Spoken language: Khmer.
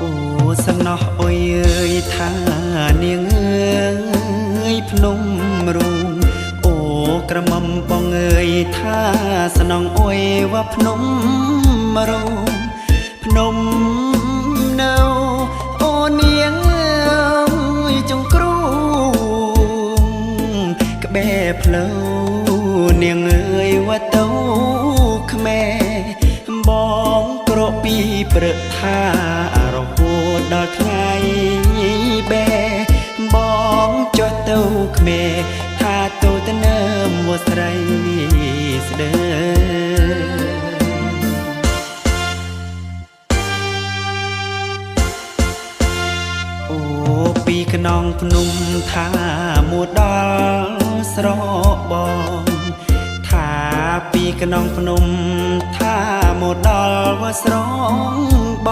អូសំណោះអុយអើយថានាងអើយភ្នំរូងអូក្រមុំបងអើយថាស្នងអុយវភ្នំរូងភ្នំនៅអូនាងអើយចុងគ្រូងក្បែរផ្លូវនាងអើយវទៅខ្មែរបងក្រពីព្រឹកថារហូតដល់ថ្ងៃបែបងចុះទៅក្មេថាទៅទៅនឹមវស្រីស្ដើអូពីខ្នងភ្នំថាមួដល់ស្រកបងថាពីខ្នងភ្នំថាមកដល់វស្រងបង